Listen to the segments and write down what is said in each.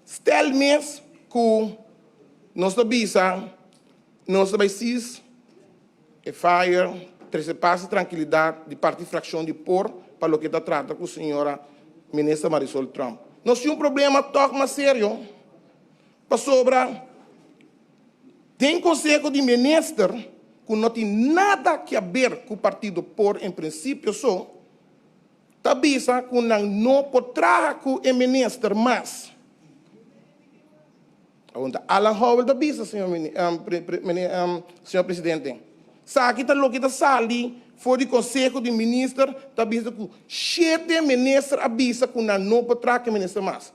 Stel mes ku nos ta bisa nos ta bai sis e fire trese pas i trankilidat di parti frakshon di por pa loke ta trata ku señora Minister Marisol Tromp. Nos tin un problema tòg mas serio pasobra den Konseho di Minister ku no tin nada ke aber ku partido por en prinsipio so, ta bisa ku nan no por traha ku e minister mas. Awor ta Alan Howell ta bisa, señor señor presidente. Esaki ta loke ta sali for di Conseho di Minister ta bisa ku shete minister a bisa ku nan no por traha ku e minister mas.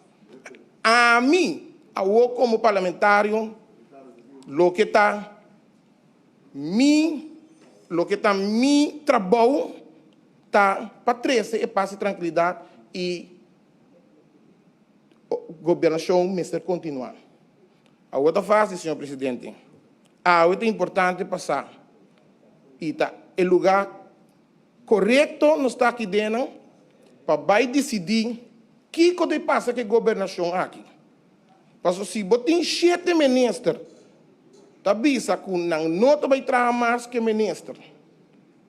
Ami awor komo parlamentario loke ta mi loke ta mi trabou ta pa trese e pas i trankilidat i gobernashon mester kontinuá. Awor ta fásil, señor presidente. Awe ta importante pa sa i ta e lugá korekto nos ta aki den pa bai disidí kiko ta pasa ku e gobernashon aki. Pasobra si bo tin shete minister ta bisa ku nan no ta bai traha mas ku e minister.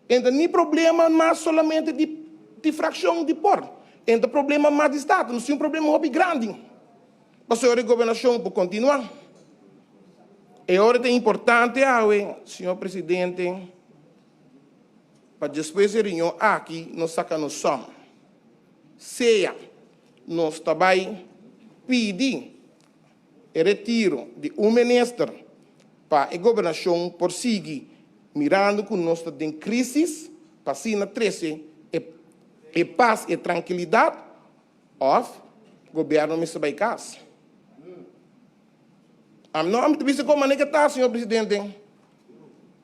Enta ni problema mas solamente di di fraccion di por. Enta problema mas di Staten. Nos tin un problema hopi grandi. Pasobra e gobernacion por continua. E ora ta importante awe, señor Presidente, pa despues e reunion aki nos saca nos som. Sea nos ta bay pidi e retiro di un minister pa e gobernacion por sigui mirando cu nos ta den crisis pa asina trece e e paz y e trankilidad of gobierno mester bay cas. Am no ta bisa con manera ta, señor Presidente,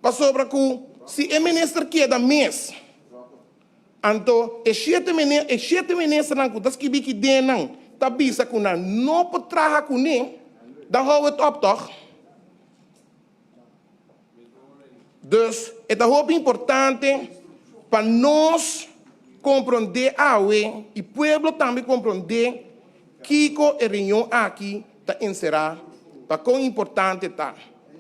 pasobra cu si e minister keda mes Anto e shete mene e shete ministernan ku ta skibi ki den nan ta bisa ku nan no por traha kuné, dan hou het op tòg? Dus e ta hopi importante pa nos komprondé awe i pueblo tambe komprondé kiko e reunion aki ta enserá, pa kon importante ta.